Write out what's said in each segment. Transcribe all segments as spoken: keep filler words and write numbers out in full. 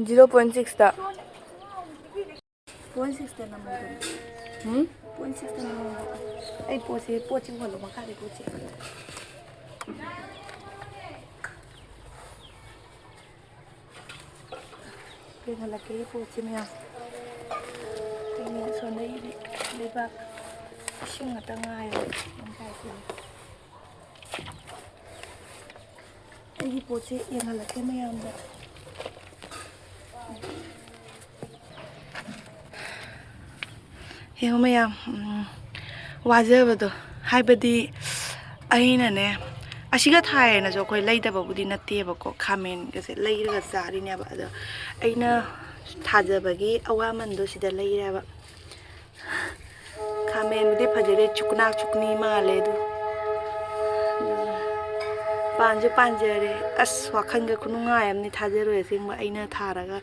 Zero point ꯁꯤꯛꯁꯇ꯫ Point ꯁꯤꯛꯁꯇ ꯅꯝꯃꯣ꯫ ꯍꯨꯝ? Point ꯁꯤꯛꯁꯇ ꯅꯝꯃꯣ꯫ ꯑꯩ ꯄꯣꯠꯁꯦ, ꯄꯣꯠꯁꯦ ꯍꯣꯜꯂꯣ, ꯃꯈꯥꯗꯩ ꯄꯣꯠꯁꯦ꯫ ꯌꯦꯡꯍꯜꯂꯛꯀꯦ, ꯄꯣꯠꯁꯦ ꯃꯌꯥꯝ꯫ ꯏꯅꯦ, ꯑꯁꯣꯝꯗꯩꯗꯤ ꯂꯩꯕꯥꯛ ꯏꯁꯤꯡ ꯉꯥꯛꯇ ꯉꯥꯏꯔꯦ꯫ ꯑꯩꯒꯤ ꯄꯣꯠꯁꯦ ꯌꯦꯡꯍꯜꯂꯛꯀꯦ ꯃꯌꯥꯝꯗ꯫ ꯌꯦꯡꯉꯣ ꯃꯌꯥꯝ, ꯎꯝ, ꯋꯥꯖꯕꯗꯣ, ꯍꯥꯏꯕꯗꯤ ꯑꯩꯅꯅꯦ, ꯑꯁꯤꯒ ꯊꯥꯏꯌꯦꯅꯁꯨ ꯑꯩꯈꯣꯏ ꯂꯩꯗꯕꯕꯨꯗꯤ ꯅꯠꯇꯦꯕꯀꯣ, ꯈꯥꯃꯦꯟꯒꯁꯦ ꯂꯩꯔꯒ ꯆꯥꯔꯤꯅꯦꯕ꯫ ꯑꯗꯣ ꯑꯩꯅ ꯊꯥꯖꯕꯒꯤ ꯑꯋꯥꯃꯟꯗꯣ ꯁꯤꯗ ꯂꯩꯔꯦꯕ꯫ ꯈꯥꯃꯦꯟꯕꯨꯗꯤ ꯐꯖꯔꯦ, ꯆꯨꯛꯅꯥꯛ ꯆꯨꯛꯅꯤ ꯃꯥꯜꯂꯦ ꯑꯗꯨ꯫ ꯄꯥꯟꯁꯨ ꯄꯥꯟꯖꯔꯦ꯫ ꯑꯁ, ꯋꯥꯈꯜꯒ ꯈꯨꯅꯨꯡꯉꯥꯏ ꯑꯃꯅꯤ, ꯊꯥꯖꯔꯣꯏ ꯑꯁꯦꯡꯕ꯫ ꯑꯩꯅ ꯊꯥꯔꯒ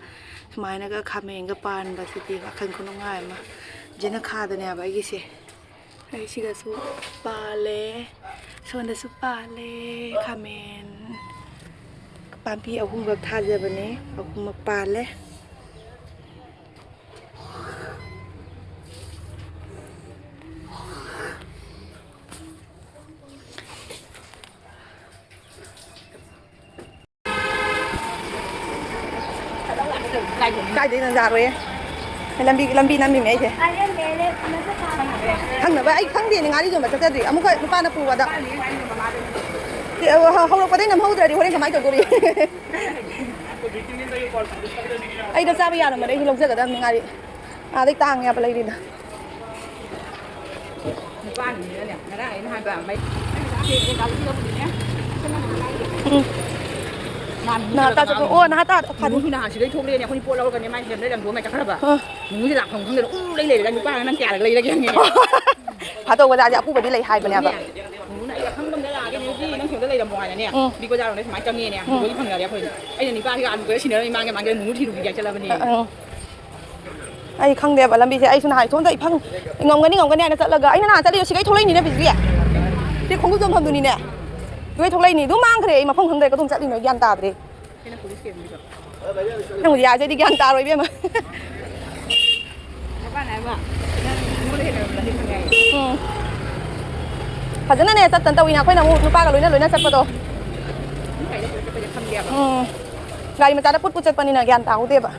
ꯁꯨꯃꯥꯏꯅꯒ ꯈꯥꯃꯦꯟꯒ ꯄꯥꯟꯕꯁꯤꯗꯤ ꯋꯥꯈꯜ ꯈꯨꯅꯨꯡꯉꯥꯏ ꯑꯃ꯫ ꯖꯤꯅꯈꯥꯗꯅꯦꯕ ꯑꯩꯒꯤꯁꯦ꯫ ꯑꯩ ꯁꯤꯒꯁꯨ ꯄꯥꯜꯂꯦ, ꯁꯣꯝꯗꯁꯨ ꯄꯥꯜꯂꯦ꯫ ꯈꯥꯃꯦꯟ ꯄꯥꯝꯕꯤ ꯑꯍꯨꯝꯈꯛ ꯊꯥꯖꯕꯅꯦ, ꯑꯍꯨꯝꯃꯛ ꯄꯥꯜꯂꯦ꯫ ꯀꯥꯏꯗꯩꯅꯣ ꯌꯥꯔꯣꯏꯌꯦ꯫ ꯂꯝꯕꯤ, ꯂꯝꯕꯤ ꯅꯝꯃꯤꯃꯦ ꯑꯩꯁꯦ꯫ ꯈꯪꯅꯕ ꯑꯩ ꯈꯪꯗꯦꯅꯦ, ꯉꯥꯔꯤ ꯌꯣꯟꯕ ꯆꯠꯆꯗ꯭ꯔꯤ꯫ ꯑꯃꯨꯛꯀ ꯅꯨꯄꯥꯅ ꯄꯨꯕꯗ꯫ ꯁꯤ, ꯑ, ꯍꯧꯔꯛꯄꯗꯩ ꯅꯝꯍꯧꯗ꯭ꯔꯗꯤ ꯍꯣꯔꯦꯟ ꯀꯃꯥꯏꯅ ꯇꯧꯗꯣꯔꯤ? ꯑꯩꯗꯣ ꯆꯥꯕ ꯌꯥꯔꯝꯕꯅꯦ, ꯑꯩꯁꯨ ꯂꯧꯖꯒꯗꯕꯅꯤ ꯉꯥꯔꯤ꯫ ꯑꯥꯗꯩ ꯇꯥꯡꯉꯦꯕ ꯂꯩꯔꯤꯗꯣ꯫ ꯅꯨꯄꯥꯅꯤꯅꯅꯦ, ꯉꯔꯥꯡ ꯑꯩꯅ ꯍꯥꯏꯕ, ꯃꯩ-, ꯎꯝ꯫ ꯅꯍꯥꯟ ꯅꯍꯥ ꯇꯥ ꯆꯠꯄ-, ꯑꯣ, ꯅꯍꯥ ꯇꯥ ꯐꯅꯤ꯫ ꯃꯨꯁꯨ ꯅꯍꯥꯟ ꯁꯤꯗꯩ ꯊꯣꯛꯂꯛꯑꯦꯅꯦ, ꯑꯩꯈꯣꯏ ꯄꯣꯠ ꯂꯧꯔꯒꯅꯦ, ꯃꯥꯏ ꯁꯤꯗ ꯂꯩꯔꯝꯗꯣ, ꯃꯥꯏ ꯆꯠꯈ꯭ꯔꯕ꯫ ꯑꯥ꯫ ꯃꯨꯁꯨ ꯂꯥꯛꯐꯝ ꯈꯪꯗꯅ ꯎ ꯂꯩ ꯂꯩꯔꯒ, ꯅꯨꯄꯥ ꯅꯪ ꯀꯌꯥꯔꯛ ꯂꯩꯔꯒꯦ ꯍꯪꯉꯦꯅꯦ꯫ ꯐꯥꯇꯧ ꯕꯖꯥꯔꯁꯦ ꯑꯄꯨꯕꯗꯤ ꯂꯩ ꯍꯥꯏꯕꯅꯦꯕ꯫ ꯃꯨꯅ ꯑꯩ ꯑꯈꯪꯕ ꯑꯝꯗ ꯂꯥꯛꯑꯒꯦ, ꯅꯨꯄꯤ ꯅꯪ ꯁꯣꯝꯗ ꯂꯩꯔꯝꯃꯣ ꯍꯥꯏꯅꯅꯦ, ꯎꯝ꯫ ꯕꯤꯛ ꯕꯖꯥꯔ ꯔꯣꯝꯗ ꯁꯨꯃꯥꯏꯅ ꯆꯪꯉꯦꯅꯦ, ꯎꯝ꯫ ꯃꯨꯒꯗꯤ ꯐꯪꯅꯔꯦ ꯑꯩꯈꯣꯏ꯫ ꯑꯩꯅ ꯅꯨꯄꯥꯁꯤꯒ ꯑꯂꯨꯒ ꯁꯤꯟꯅꯔ ꯏꯃꯥꯒ ꯃꯥꯒ ꯃꯨ ꯊꯤꯔꯨꯈꯤꯒꯦ ꯍꯥꯏ ꯆꯠꯂꯕꯅꯦ꯫ ꯑ-, ꯑꯪ꯫ ꯑꯩ ꯈꯪꯗꯦꯕ ꯂꯝꯕꯤꯁꯦ, ꯑꯩꯁꯨ ꯅꯍꯥꯟ ꯏꯇꯣꯝꯇ ꯏꯐꯪ ꯉꯝꯒꯅꯤ ꯉꯝꯒꯅꯤ ꯍꯥꯏꯅ ꯆꯠꯂꯒ, ꯑꯩꯅ ꯅꯍꯥꯟ ꯆꯠꯂꯤꯗꯣ ꯁꯤꯒꯩ ꯊꯣꯛꯂꯛꯏꯅꯤꯅꯦ ꯕꯤꯖꯤ꯫ ꯁꯤ ꯈꯣꯡꯎꯞ ꯌꯣꯟꯐꯝꯗꯨꯅꯤꯅꯦ꯫ ꯁꯤꯒꯩ ꯊꯣꯛꯂꯛꯏꯅꯤ꯫ ꯑꯗꯨꯝ ꯃꯥꯡꯈ꯭ꯔꯦ ꯑꯩ, ꯃꯐꯝ ꯈꯪꯗ꯭ꯔꯦ ꯀꯗꯣꯝ ꯆꯠꯂꯤꯅꯣ ꯑꯩ ꯒ꯭ꯌꯥꯟ ꯇꯥꯗ꯭ꯔꯦ꯫ ꯅꯪꯕꯨꯗꯤ ꯌꯥꯖꯗꯤ ꯒ꯭ꯌꯥꯟ ꯇꯥꯔꯣꯏ, ꯏꯕꯦꯝꯃ꯫ ꯎꯝ꯫ ꯐꯖꯅꯅꯦ ꯆꯠꯇꯅ ꯇꯧꯋꯤꯅ, ꯑꯩꯈꯣꯏꯅ ꯑꯃꯨꯛ ꯅꯨꯄꯥꯒ ꯂꯣꯏꯅ ꯂꯣꯏꯅ ꯆꯠꯄꯗꯣ꯫ ꯎꯝ꯫ ꯒꯥꯔꯤ ꯃꯆꯥꯗ ꯄꯨꯠ ꯄꯨꯠ ꯆꯠꯄꯅꯤꯅ ꯒ꯭ꯌꯥꯟ ꯇꯥꯍꯧꯗꯦꯕ꯫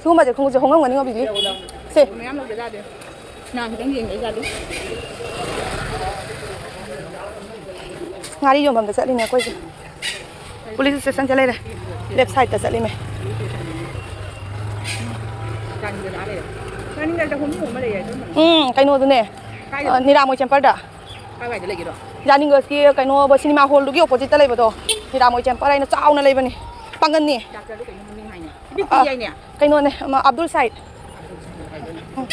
ꯁꯤꯒꯨꯝꯕꯁꯦ ꯈꯣꯡꯎꯞꯁꯦ ꯍꯣꯡꯉꯝꯒꯅꯤꯉꯣ, ꯕꯤꯖꯤ꯫ ꯁꯦ꯫ ꯃꯌꯥꯝ ꯂꯧꯗ ꯌꯥꯗꯦ꯫ ꯅꯍꯥꯟ ꯈꯤꯇꯪ ꯌꯦꯡꯒꯦ ꯌꯥꯗꯦ꯫ ꯉꯥꯔꯤ ꯌꯣꯟꯐꯝꯗ ꯆꯠꯂꯤꯅꯦ ꯑꯩꯈꯣꯏꯁꯦ꯫ ꯄꯨꯂꯤꯁ ꯁ꯭ꯇꯦꯁꯟꯁꯦ ꯂꯩꯔꯦ꯫ ꯂꯦꯐ ꯁꯥꯏꯗꯇ ꯆꯠꯂꯤꯃꯦ꯫ ꯎꯝ, ꯀꯩꯅꯣꯗꯨꯅꯦ꯫ ꯀꯥꯏꯗ? ꯑ, ꯅꯤꯔꯥꯃꯣꯏ ꯆꯦꯝꯄꯔꯗ꯫ ꯀꯥꯏꯋꯥꯏꯗ ꯂꯩꯒꯦꯗꯣ? ꯌꯥꯅꯤꯡꯒꯁꯀꯤ ꯀꯩꯅꯣ, ꯁꯤꯅꯦꯃꯥ ꯍꯣꯜꯗꯨꯒꯤ ꯑꯣꯄꯣꯖꯤꯠꯇ ꯂꯩꯕꯗꯣ꯫ ꯅꯤꯔꯥꯃꯣꯏ ꯆꯦꯝꯄꯔ ꯍꯥꯏꯅ ꯆꯥꯎꯅ ꯂꯩꯕꯅꯤ꯫ ꯄꯥꯡꯒꯟꯅꯤ꯫ ꯗꯥꯛꯇꯔꯗꯣ ꯀꯩꯅꯣ ꯃꯃꯤꯡ ꯍꯥꯏꯅꯦ? ꯏꯄꯤꯛ ꯑ, ꯄꯤꯛꯑꯦ ꯍꯥꯏꯅꯦ? ꯀꯩꯅꯣꯅꯦ, ꯑꯃ, ꯑꯕꯗꯨꯜ ꯁꯥꯏꯗ꯫ ꯎꯝ꯫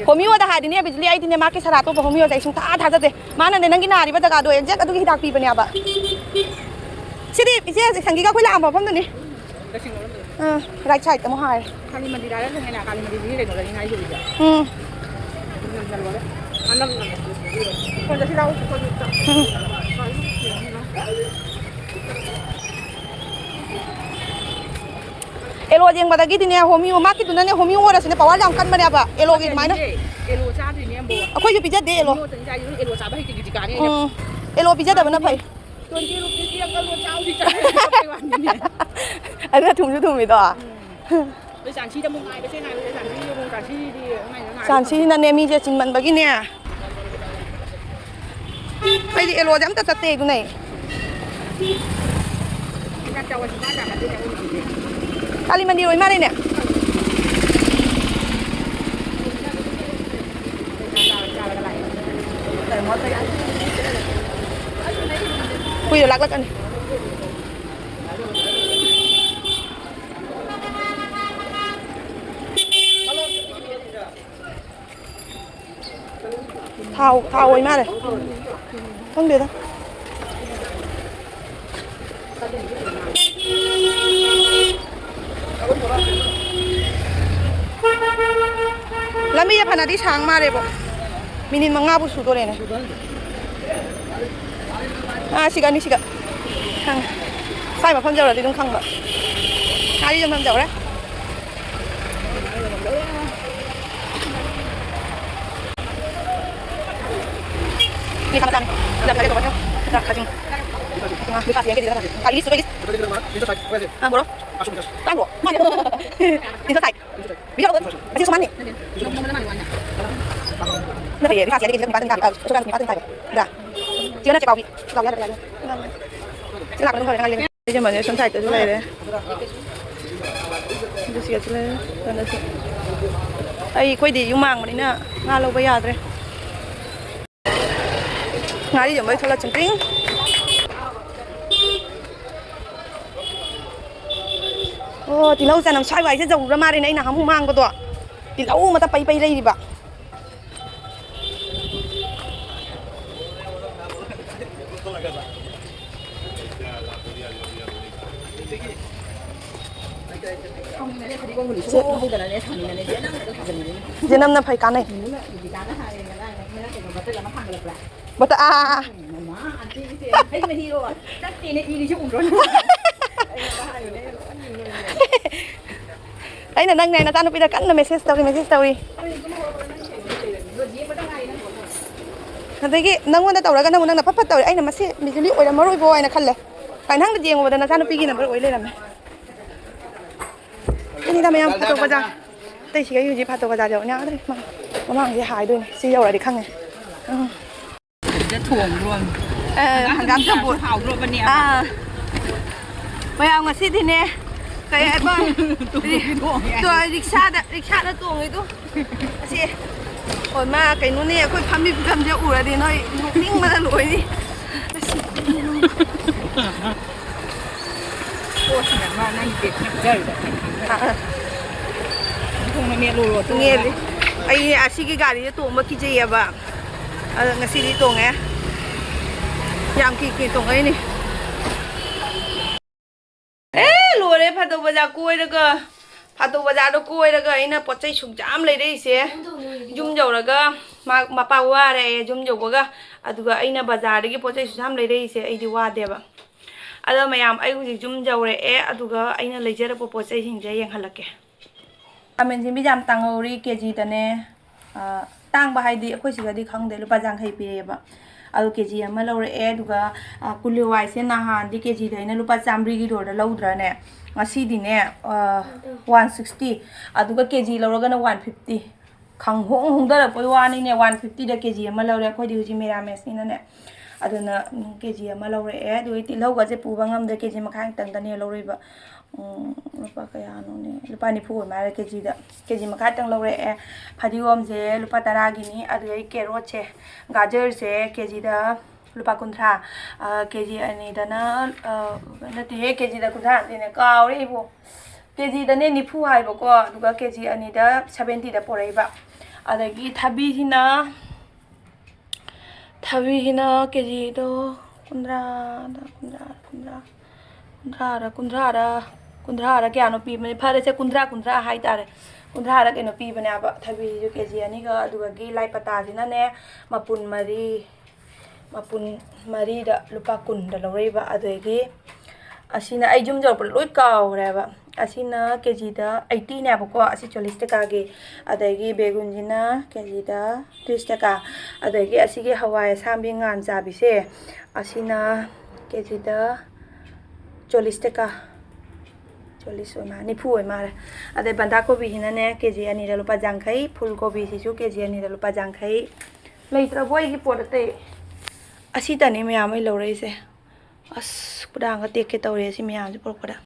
ꯍꯣꯃꯤꯌꯣꯗ ꯍꯥꯏꯗꯤꯅꯦ, ꯕꯤꯖꯂꯤ, ꯑꯩꯗꯤꯅꯦ, ꯃꯥꯒꯤ ꯁꯔꯥ ꯑꯇꯣꯞꯄ ꯍꯣꯃꯤꯌꯣꯗ ꯑꯩ ꯁꯨꯡꯊꯥ ꯊꯥꯖꯗꯦ꯫ ꯃꯥꯅꯅꯦ, ꯅꯪꯒꯤ ꯅꯥꯔꯤꯕ ꯖꯒꯥꯗꯣ ꯑꯦꯛꯖꯦꯛ ꯑꯗꯨꯒꯤ ꯍꯤꯗꯥꯛ ꯄꯤꯕꯅꯦꯕ꯫ ꯁꯤꯗꯤ ꯏꯆꯦ ꯁꯪꯒꯤꯒ ꯑꯩꯈꯣꯏ ꯂꯥꯛꯑꯝꯕ ꯃꯐꯝꯗꯨꯅꯤ꯫ ꯑꯥ, ꯔꯥꯏꯠ ꯁꯥꯏꯗ ꯑꯃꯨꯛ ꯍꯥꯏꯔꯦ꯫ ꯀꯥꯂꯤ ꯃꯟꯗꯤꯔ ꯍꯥꯏꯔ ꯈꯪꯉꯦꯅ, ꯀꯥꯂꯤ ꯃꯟꯗꯤꯔꯗꯨꯒꯤ ꯀꯩꯅꯣꯗꯅꯤ ꯍꯥꯏꯗꯣ꯫ ꯎꯝ꯫ ꯌꯥꯝ ꯆꯜꯂꯣꯔꯦ꯫ ꯐꯣꯟ ꯆꯠꯁꯤ ꯂꯥꯛꯑꯣ, ꯐꯣꯟ ꯆꯠꯁꯤ꯫ ꯎꯝ꯫ ꯑꯦꯂꯣ ꯌꯦꯡꯕꯗꯒꯤꯗꯤꯅꯦ, ꯍꯣꯃꯤꯌꯣ, ꯃꯥꯀꯤꯗꯨꯅꯅꯦ, ꯍꯣꯃꯤꯌꯣ ꯑꯣꯏꯔꯁꯨꯅꯦ, ꯄꯋꯥꯔ ꯌꯥꯝ ꯀꯟꯕꯅꯦꯕ, ꯑꯦꯂꯣꯒꯤ ꯑꯗꯨꯃꯥꯏꯅ꯫ ꯑꯦꯂꯣ ꯆꯥꯗꯣꯏꯅꯦ ꯑꯝꯕꯣ꯫ ꯑꯩꯈꯣꯏꯁꯨ ꯄꯤꯖꯗꯦ ꯑꯦꯂꯣ꯫ ꯍꯣꯃꯤꯌꯣ ꯇꯅꯤ ꯆꯥꯏꯁꯦ, ꯑꯦꯂꯣ ꯆꯥꯕ ꯍꯩꯇꯦ ꯀꯤꯖꯤ ꯀꯥꯅꯤ ꯑꯩꯅ꯫ ꯎꯝ, ꯑꯦꯂꯣ ꯄꯤꯖꯗꯕꯅ ꯐꯩ꯫ Twenty rupees ꯄꯤꯔꯛꯄ ꯑꯂꯨ ꯆꯥꯎꯗꯤ ꯆꯥꯏ ꯍꯥꯏꯕꯩ ꯋꯥꯅꯤꯅꯦ꯫ ꯑꯗꯨꯅ ꯊꯨꯝꯁꯨ ꯊꯨꯝꯃꯤꯗꯣ꯫ ꯎꯝ꯫ ꯑꯩꯈꯣꯏ ꯆꯥꯟꯁꯤꯗ ꯑꯃꯨꯛ ꯉꯥꯏꯕꯁꯦ ꯉꯥꯏꯕꯁꯦ, ꯆꯥꯟꯁꯤꯗꯤ ꯑꯃꯨꯛ ꯉꯥꯏꯕ ꯆꯥꯟꯁꯤꯅꯅꯦ ꯃꯤꯁꯦ ꯆꯤꯟꯃꯟꯕꯒꯤꯅꯦ꯫ ꯑꯩꯗꯤ ꯑꯦꯂꯣꯁꯦ ꯑꯝꯇ ꯆꯠꯇꯦ ꯑꯗꯨꯅ ꯑꯩ꯫ ꯀꯥꯂꯤ ꯃꯟꯗꯤꯔ ꯑꯣꯏ ꯃꯥꯜꯂꯦꯅꯦ꯫ ꯀꯨꯏꯔ ꯂꯥꯛꯂꯛꯀꯅꯤ꯫ ꯊꯥꯎ, ꯊꯥꯎ ꯑꯣꯏ ꯃꯥꯜꯂꯦ꯫ ꯈꯪꯗꯦꯗ꯫ ꯂꯝꯕꯤꯁꯦ ꯐꯅꯗꯤ ꯁꯥꯡ ꯃꯥꯜꯂꯦꯕꯣ꯫ ꯃꯤꯅꯤꯠ ꯃꯉꯥꯕꯨ ꯁꯨꯗꯣꯔꯦꯅꯦ꯫ ꯑꯥ, ꯁꯤꯒ ꯑꯅꯤꯁꯤꯒ꯫ ꯈꯪꯉꯦ꯫ ꯁ꯭ꯋꯥꯏ ꯃꯐꯝ ꯌꯧꯔꯗꯤ ꯑꯗꯨꯝ ꯈꯪꯕ꯫ ꯉꯥꯔꯤ ꯌꯣꯟꯐꯝ ꯌꯧꯔꯦ꯫ ꯃꯤ ꯊꯥꯡꯒꯠ ꯆꯥꯅꯤ꯫ ꯌꯥꯝ ꯐꯖꯩ ꯇꯧꯕ꯫ ꯈꯖꯤꯡ꯫ ꯉꯥ ꯂꯨꯄꯥ ꯁꯤ ꯌꯥꯡꯈꯩꯗꯤ ꯈꯔ ꯐꯪꯉꯦ꯫ ꯏꯂꯤꯁ ꯂꯨꯄꯥ ꯏꯂꯤꯁ꯫ ꯑꯥ, ꯕꯣꯔꯣ꯫ ꯇꯥꯡꯕ꯭ꯔꯣ? ꯂꯤꯇꯔ ꯁꯥꯏ꯫ ꯕꯤꯌꯔ ꯑꯣꯏ꯫ ꯑꯁꯤ ꯁꯨꯃꯥꯟꯅꯤ꯫ ꯅꯠꯇꯦ, ꯂꯨꯄꯥ ꯁꯤ ꯌꯥꯡꯈꯩ ꯀꯦꯖꯤꯗ ꯂꯨꯄꯥ ꯇꯔꯥ ꯇꯔꯥ ꯇꯥꯏ꯫ ꯁꯨꯄꯔ ꯁꯨꯄꯔ ꯇꯥꯏ꯫ ꯕ꯭ꯔꯥ꯫ ꯆꯦ ꯅꯠꯇꯦ ꯄꯥꯎꯃꯤ꯫ ꯂꯥꯎ ꯌꯥꯗ꯭ꯔꯦ, ꯌꯥꯗ꯭ꯔꯦ꯫ ꯆꯦ ꯂꯥꯛꯄ ꯑꯗꯨꯝ ꯐꯔꯦ, ꯉꯥꯏ ꯂꯩꯔꯦ꯫ ꯁꯤꯁꯦ ꯃꯅꯦ ꯁꯣꯝ ꯁꯥꯏꯗꯠꯇꯁꯨ ꯂꯩꯔꯦ꯫ ꯑꯗꯨ ꯁꯤꯗꯁꯨ ꯂꯩꯔꯦ꯫ ꯁꯣꯝꯗꯁꯨ꯫ ꯑꯩ, ꯑꯩꯈꯣꯏꯗꯤ ꯌꯨꯝ ꯃꯥꯡꯕꯅꯤꯅ ꯉꯥ ꯂꯧꯕ ꯌꯥꯗ꯭ꯔꯦ꯫ ꯉꯥꯔꯤ ꯌꯣꯟꯕꯩ ꯊꯣꯛꯂꯛ ꯆꯤꯡ ꯆꯤꯡ꯫ ꯑꯣ, ꯇꯤꯜꯍꯧ ꯆꯅꯝ ꯁ꯭ꯋꯥꯏ ꯋꯥꯏꯁꯦ ꯌꯧꯔꯨꯔ ꯃꯥꯜꯂꯦꯅꯦ, ꯑꯩꯅ ꯅꯍꯥꯟꯃꯨꯛ ꯃꯥꯡꯕꯗꯣ꯫ ꯇꯤꯜꯍꯧ ꯃꯇꯞ ꯄꯩ ꯄꯩ ꯂꯩꯔꯤꯕ꯫ ꯁꯥꯎꯅꯤꯡꯅꯅꯦ ꯐꯗꯤꯒꯣꯝꯒꯨꯝꯕ ꯁꯨꯡꯍꯧ ꯍꯧꯗꯅꯅꯦ, ꯁꯥꯎꯅꯤꯡꯅꯅꯦ ꯆꯦ ꯅꯪꯅ ꯑꯗꯨꯝ ꯊꯥꯖꯟꯕꯤꯗꯣꯏꯅꯦ꯫ ꯆꯦ ꯅꯝꯅ ꯐꯩ, ꯀꯥꯟꯅꯩ꯫ ꯅꯨꯡꯅ ꯏꯗꯤꯀꯥꯅ ꯍꯥꯏꯔꯦ ꯉꯔꯥꯡ ꯅꯪ ꯀꯩꯅꯣ ꯕꯇꯜ ꯑꯃ ꯊꯥꯡꯒꯠꯂꯛꯄ꯭ꯔꯥ? ꯕꯇꯜ, ꯑꯥ, ꯑꯥ, ꯑꯥ꯫ ꯎꯝ, ꯃꯃꯥ, ꯑꯟꯇꯤꯒꯤꯁꯦ ꯍꯩ ꯃꯍꯤꯔꯣ? ꯅꯠꯇꯦꯅꯦ, ꯏꯔꯤꯁꯦ ꯎꯗ꯭ꯔꯣ ꯅꯪ? ꯑꯩ ꯉꯔꯥꯡ ꯍꯥꯏꯕꯅꯦ, ꯑꯩꯅ ꯅꯣꯛꯅꯤꯡꯕꯅꯦ꯫ ꯑꯩꯅ ꯅꯪꯅꯦ ꯅꯆꯥꯅꯨꯄꯤꯗ ꯀꯟꯅ ꯃꯦꯁꯦꯖ ꯇꯧꯔꯤ, ꯃꯦꯁꯦꯖ ꯇꯧꯔꯤ꯫ ꯑꯗꯒꯤ ꯅꯪꯉꯣꯟꯗ ꯇꯧꯔꯒ ꯅꯪ, ꯅꯪꯅ ꯐꯠ ꯐꯠ ꯇꯧꯔꯦ꯫ ꯑꯩꯅ ꯃꯁꯤ ꯕꯤꯖꯨꯂꯤ ꯑꯣꯏꯔꯝꯃꯔꯣꯏꯕꯣ ꯍꯥꯏꯅ ꯈꯜꯂꯦ꯫ ꯀꯥꯏ ꯅꯪꯅ ꯌꯦꯡꯉꯨꯕꯗ ꯅꯆꯥꯅꯨꯄꯤꯒꯤ ꯅꯝꯕꯔ ꯑꯣꯏ ꯂꯩꯔꯝꯃꯦ꯫ ꯑꯗꯨꯅꯤꯗ ꯃꯌꯥꯝ, ꯐꯥꯇꯣ ꯕꯖꯥꯔ꯫ ꯑꯇꯩ ꯁꯤꯒ ꯌꯨꯖꯤ ꯐꯥꯇꯣ ꯕꯖꯥꯔ ꯌꯧ ꯌꯥꯗ꯭ꯔꯦ꯫ ꯃꯥ-, ꯃꯃꯥꯡꯁꯦ ꯍꯥꯏꯗꯣꯏꯅꯦ꯫ ꯁꯤ ꯌꯧꯔꯗꯤ ꯈꯪꯉꯦ꯫ ꯎꯝ꯫ ꯁꯤꯗ ꯊꯣꯡꯗ꯭ꯔꯣ? ꯑ, ꯍꯪꯒꯥꯝ ꯍꯪꯒꯥꯝ ꯆꯝꯐꯨꯠ ꯆꯝꯐꯨꯠ꯫ ꯍꯥꯎꯗ꯭ꯔꯣꯕꯅꯦ? ꯑꯥ꯫ ꯃꯌꯥꯝ ꯉꯁꯤꯗꯤꯅꯦ, ꯀꯩ ꯍꯥꯏꯕ? ꯇꯨ-, ꯇꯣꯡꯉꯦ꯫ ꯇꯣ-, ꯔꯤꯛꯁꯥꯗ, ꯔꯤꯛꯁꯥꯗ ꯇꯣꯡꯉꯤꯗꯨ꯫ ꯑꯁꯤ, ꯍꯣꯏ, ꯃꯥ ꯀꯩꯅꯣꯅꯦ, ꯑꯩꯈꯣꯏ ꯐꯝꯃꯤ ꯐꯤꯕꯝꯁꯦ ꯎꯔꯗꯤ ꯅꯣꯏ ꯅꯣꯛꯅꯤꯡꯕꯅ ꯂꯣꯏꯅꯤ꯫ ꯑꯁ꯫ ꯄꯣꯠꯁꯤꯅ ꯃꯥ ꯅꯪꯒꯤ ꯕꯦꯒ ꯅꯞꯆꯔꯤꯕ꯫ ꯑꯥ, ꯑꯥ꯫ ꯊꯣꯡꯅ ꯃꯦꯠꯂꯨꯔꯣ, ꯇꯣꯛꯑꯒ꯫ ꯃꯦꯠꯂꯤ꯫ ꯑꯩ ꯑꯁꯤꯒꯤ ꯒꯥꯔꯤꯁꯦ ꯇꯣꯡꯕ ꯀꯤꯖꯩꯌꯦꯕ꯫ ꯑꯗꯣ ꯉꯁꯤꯗꯤ ꯇꯣꯡꯉꯦ꯫ ꯌꯥꯝ ꯀꯤ ꯀꯤ ꯇꯣꯡꯉꯛꯏꯅꯤ꯫ ꯑꯦ, ꯂꯣꯏꯔꯦ, ꯐꯥꯇꯣ ꯕꯖꯥꯔ ꯀꯣꯏꯔꯒ, ꯐꯥꯇꯣ ꯕꯖꯥꯔꯗ ꯀꯣꯏꯔꯒ ꯑꯩꯅ ꯄꯣꯠ ꯆꯩ ꯁꯨꯛ ꯌꯥꯝ ꯂꯩꯔꯛꯏꯁꯦ꯫ ꯌꯨꯝ ꯌꯧꯔꯒ ꯃꯥ-, ꯃꯄꯥ ꯋꯥꯔꯦ, ꯌꯨꯝ ꯌꯧꯕꯒ꯫ ꯑꯗꯨꯒ ꯑꯩꯅ ꯕꯖꯥꯔꯗꯒꯤ ꯄꯣꯠ ꯆꯩ ꯁꯨꯛ ꯌꯥꯝ ꯂꯩꯔꯛꯏꯁꯦ, ꯑꯩꯗꯤ ꯋꯥꯗꯦꯕ꯫ ꯑꯗꯣ ꯃꯌꯥꯝ, ꯑꯩ ꯍꯧꯖꯤꯛ ꯌꯨꯝ ꯌꯧꯔꯛꯑꯦ, ꯑꯗꯨꯒ ꯑꯩꯅ ꯂꯩꯖꯔꯛꯄ ꯄꯣꯠ ꯆꯩꯁꯤꯡꯁꯦ ꯌꯦꯡꯍꯜꯂꯛꯀꯦ꯫ ꯈꯥꯃꯦꯟ ꯑꯁꯤꯟꯕꯤꯁꯦ ꯌꯥꯝ ꯇꯥꯡꯍꯧꯔꯤ, ꯀꯦ ꯖꯤꯗꯅꯦ꯫ ꯑ, ꯇꯥꯡꯕ ꯍꯥꯏꯗꯤ ꯑꯩꯈꯣꯏ ꯁꯤꯗꯗꯤ ꯈꯪꯗꯦ, ꯂꯨꯄꯥ ꯌꯥꯡꯈꯩ ꯄꯤꯔꯛꯑꯦꯕ꯫ ꯑꯗꯨ ꯀꯦ ꯖꯤ ꯑꯃ ꯂꯧꯔꯛꯑꯦ꯫ ꯑꯗꯨꯒ, ꯑ, ꯀꯣꯂꯤ ꯍꯋꯥꯏꯁꯦ ꯅꯍꯥꯟꯗꯤ ꯀꯦ ꯖꯤꯗ ꯑꯩꯅ ꯂꯨꯄꯥ ꯆꯥꯝꯃꯔꯤꯒꯤ ꯗꯣꯔꯗ ꯂꯧꯗ꯭ꯔꯅꯦ? ꯉꯁꯤꯗꯤꯅꯦ, ꯑ, ꯋꯥꯟ ꯁꯤꯛꯁꯇꯤ, ꯑꯗꯨꯒ ꯀꯦ ꯖꯤ ꯂꯧꯔꯒꯅ ꯋꯥꯟ ꯐꯤꯐꯇꯤ꯫ ꯈꯪꯍꯣꯡ ꯍꯣꯡꯊꯔꯛꯄꯩ ꯋꯥꯅꯤꯅꯦ, ꯋꯥꯟ ꯐꯤꯐꯇꯤꯗ ꯀꯦ ꯖꯤ ꯑꯃ ꯂꯧꯔꯦ꯫ ꯑꯩꯈꯣꯏꯗꯤ ꯍꯧꯖꯤꯛ ꯃꯦꯔꯥꯃꯦꯁꯅꯤꯅꯅꯦ꯫ ꯑꯗꯨꯅ, ꯎꯝ, ꯀꯦ ꯖꯤ ꯑꯃ ꯂꯧꯔꯛꯑꯦ꯫ ꯑꯗꯨꯒ ꯇꯤꯜꯍꯧꯒꯁꯦ ꯄꯨꯕ ꯉꯝꯗ꯭ꯔꯦ, ꯀꯦ ꯖꯤ ꯃꯈꯥꯏ ꯈꯛꯇꯪꯗꯅꯦ ꯂꯧꯔꯛꯏꯕ꯫ ꯎꯝ, ꯂꯨꯄꯥ ꯀꯌꯥꯅꯣꯅꯦ? ꯂꯨꯄꯥ ꯅꯤꯐꯨ ꯑꯣꯏ ꯃꯥꯜꯂꯦ ꯀꯦ ꯖꯤꯗ꯫ ꯀꯦ ꯖꯤ ꯃꯈꯥꯏꯇꯪ ꯂꯧꯔꯛꯑꯦ꯫ ꯐꯗꯤꯒꯣꯝꯁꯦ ꯂꯨꯄꯥ ꯇꯔꯥꯒꯤꯅꯤ꯫ ꯑꯗꯨꯗꯩ ꯀꯦꯔꯣꯠꯁꯦ, ꯒꯥꯖꯔꯁꯦ ꯀꯦ ꯖꯤꯗ ꯂꯨꯄꯥ ꯀꯨꯟꯊ꯭ꯔꯥ꯫ ꯑ, ꯀꯦ ꯖꯤ ꯑꯅꯤꯗꯅ, ꯑ, ꯅꯠꯇꯦꯍꯦ, ꯀꯦ ꯖꯤꯗ ꯀꯨꯟꯊ꯭ꯔꯥ ꯅꯠꯇꯦꯅꯦ, ꯀꯥꯎꯔꯦ ꯑꯩꯕꯨ꯫ ꯀꯦ ꯖꯤꯗꯅꯦ ꯅꯤꯐꯨ ꯍꯥꯏꯕꯀꯣ, ꯑꯗꯨꯒ ꯀꯦ ꯖꯤ ꯑꯅꯤꯗ ꯁꯕꯦꯟꯇꯤꯗ ꯄꯣꯔꯛꯏꯕ꯫ ꯑꯗꯒꯤ ꯊꯕꯤꯁꯤꯅ, ꯊꯕꯤꯁꯤꯅ ꯀꯦ ꯖꯤꯗꯣ ꯀꯨꯟꯊ꯭ꯔꯥꯗ, ꯀꯨꯟꯊ꯭ꯔꯥ, ꯀꯨꯟꯊ꯭ꯔꯥ, ꯀꯨꯟꯊ꯭ꯔꯥꯔ, ꯀꯨꯟꯊ꯭ꯔꯥꯔ, ꯀꯨꯟꯊ꯭ꯔꯥꯔ ꯀꯌꯥꯅꯣ ꯄꯤꯕꯅꯦ? ꯐꯔꯦꯁꯦ, ꯀꯨꯟꯊ꯭ꯔꯥ, ꯀꯨꯟꯊ꯭ꯔꯥ ꯍꯥꯏꯇꯥꯔꯦ꯫ ꯀꯨꯟꯊ꯭ꯔꯥꯔ ꯀꯩꯅꯣ ꯄꯤꯕꯅꯦꯕ, ꯊꯕꯤꯁꯤꯁꯨ ꯀꯦ ꯖꯤ ꯑꯅꯤꯒ꯫ ꯑꯗꯨꯒꯒꯤ ꯂꯥꯏ ꯄꯇꯥꯁꯤꯅꯅꯦ, ꯃꯄꯨꯟ ꯃꯔꯤ, ꯃꯄꯨꯟ ꯃꯔꯤꯗ ꯂꯨꯄꯥ ꯀꯨꯟꯗ ꯂꯧꯔꯛꯏꯕ꯫ ꯑꯗꯒꯤ ꯑꯁꯤꯅ ꯑꯩ ꯌꯨꯝ ꯌꯧꯔꯛꯄꯗ ꯂꯣꯏ ꯀꯥꯎꯈ꯭ꯔꯦꯕ꯫ ꯑꯁꯤꯅ ꯀꯦ ꯖꯤꯗ ꯑꯩꯠꯇꯤꯅꯦꯕꯀꯣ, ꯑꯁꯤ ꯆꯣꯂꯤꯁ ꯇꯀꯥꯒꯤ꯫ ꯑꯗꯒꯤ ꯕꯦꯒꯨꯟꯁꯤꯅ ꯀꯦ ꯖꯤꯗ ꯇ꯭ꯔꯤꯁ ꯇꯀꯥ꯫ ꯑꯗꯒꯤ ꯑꯁꯤꯒꯤ ꯍꯋꯥꯏ ꯑꯁꯥꯡꯕꯤ ꯉꯥꯟ ꯆꯥꯕꯤꯁꯦ, ꯑꯁꯤꯅ ꯀꯦ ꯖꯤꯗ ꯆꯣꯂꯤꯁ ꯇꯀꯥ, ꯆꯣꯂꯤꯁ ꯑꯣꯏ ꯃꯥꯜꯂꯦ, ꯅꯤꯐꯨ ꯑꯣꯏ ꯃꯥꯜꯂꯦ꯫ ꯑꯗꯩ ꯕꯟꯗꯥ ꯀꯣꯕꯤꯁꯤꯅꯅꯦ ꯀꯦ ꯖꯤ ꯑꯅꯤꯗ ꯂꯨꯄꯥ ꯌꯥꯡꯈꯩ, ꯐꯨꯜ ꯀꯣꯕꯤꯁꯤꯁꯨ ꯀꯦ ꯖꯤ ꯑꯅꯤꯗ ꯂꯨꯄꯥ ꯌꯥꯡꯈꯩ꯫ ꯂꯩꯇ꯭ꯔꯕꯣ ꯑꯩꯒꯤ ꯄꯣꯠ ꯑꯇꯩ? ꯑꯁꯤꯇꯅꯤ ꯃꯌꯥꯝ ꯑꯩ ꯂꯧꯔꯛꯏꯁꯦ꯫ ꯑꯁ, ꯈꯨꯗꯥꯡꯒ ꯇꯦꯛꯀꯦ ꯇꯧꯔꯦ ꯁꯤ ꯃꯌꯥꯝꯁꯦ ꯄꯨꯔꯛꯄꯗ꯫